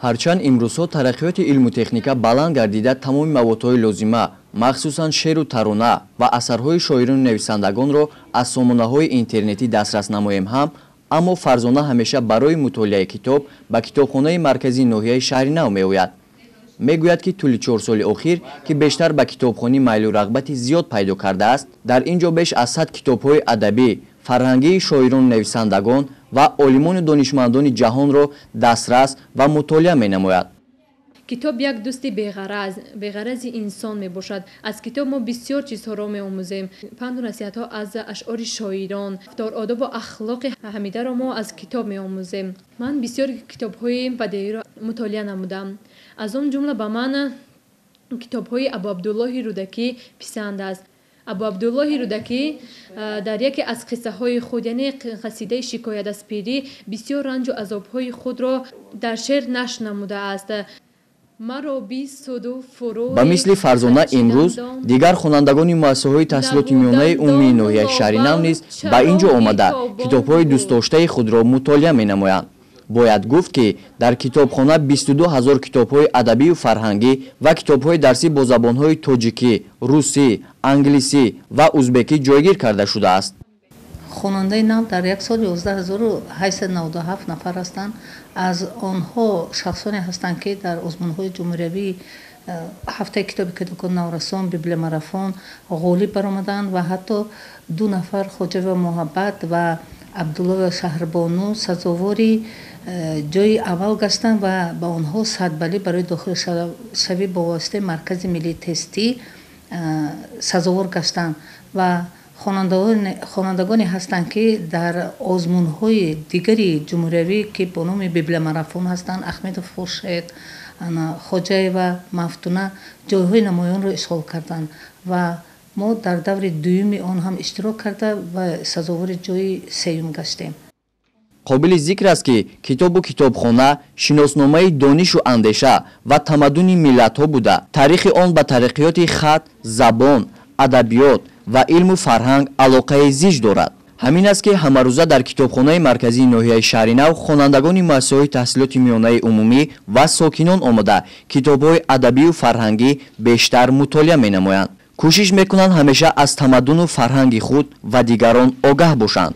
Ҳарчанд имрӯзҳо тараққиёти илму техника баланд гардида, тамоми маводҳои лозима, махсусан шеъру тарона ва асарҳои шоирону нависандагонро аз сомонаҳои интернетӣ дастрас намоем ҳам, аммо Фарзона ҳамеша барои мутолиаи китоб ба китобхонаи марказии ноҳияи Шаҳри Нав меояд. Мегӯяд, ки тӯли 4 соли охир, ки бештар ба китобхонӣ майлу рағбати зиёд пайдо кардааст, дар ин ҷо беш аз 100 китобҳои адабӣ, фарҳангии шоирону нависандагон ва олимону донишмандони ҷаҳонро дастрас ва мутолиа менамояд. Китоб як дӯсти беғарази инсон мебошад. Аз китоб мо бисёр чизҳоро меомӯзем. Панду насиҳатҳо аз ашъори шоирон, одобу ахлоқи ҳамидаро мо аз китоб меомӯзем. Ман бисёр китобҳои бадеиро мутолиа намудам. Аз он ҷумла ба ман китобҳои Абу Абдуллоҳи Рӯдакӣ писанд аст. Абу Абдуллоҳи Рӯдакӣ дар яке аз қиссаҳои худ, яъне қасидаи «Шикоят аз пирӣ», бисёр ранҷу азобҳои худро дар шеър нашр намудааст. Ба мисли Фарзона имрӯз дигар хонандагони муассисаҳои таҳсилоти миёнаи умумии ноҳияи Шаҳри Нав низ ба ин ҷо омада, китобҳои дӯстдоштаи худро мутолиа менамоянд. Бояд гуфт, ки дар китобхона 22 ҳазор китобҳои адабию фарҳангӣ ва китобҳои дарсӣ бо забонҳои тоҷикӣ, русӣ, англисӣ ва узбекӣ ҷойгир карда шудааст. Хонандаи нав дар як сол 11 897 нафар ҳастанд. Аз онҳо шахсоне ҳастанд, ки дар озмунҳои ҷумҳуриявии «Ҳафтаи китоби кӯдакон, наврасон», «Библиомарафон» ғолиб баромаданд ва ҳатто ду нафар, Хоҷаева Муҳаббат ва Абдуллоева Шаҳрбону, сазовори ҷои аввал гаштанд ва ба онҳо 100 баллӣ барои дохилшавӣ бо воситаи Маркази миллии тестӣ сазовор гаштанд. Ва хонандагоне ҳастанд, ки дар озмунҳои дигари ҷумҳуриявӣ, ки бо номи «Библиомарафон» ҳастанд, Ахмедов Хуршед, Хоҷаева Мафтуна ҷойҳои намоёнро ишғол карданд ва мо дар даври дуюми он ҳам иштирок карда ва сазовори ҷои сеюм гаштем. Қобили зикр аст, ки китобу китобхона шиносномаи донишу андеша ва тамаддуни миллатҳо буда, таърихи он ба тараққиёти хат, забон, адабиёт ва илму фарҳанг алоқаи зич дорад. Ҳамин аст, ки ҳамарӯза дар китобхонаи марказии ноҳияи Шаҳри Нав хонандагони муассисаҳои таҳсилоти миёнаи умумӣ ва сокинон омада, китобҳои адабию фарҳангӣ бештар мутолиа менамоянд, кӯшиш мекунанд ҳамеша аз тамаддуну фарҳанги худ ва дигарон огаҳ бошанд.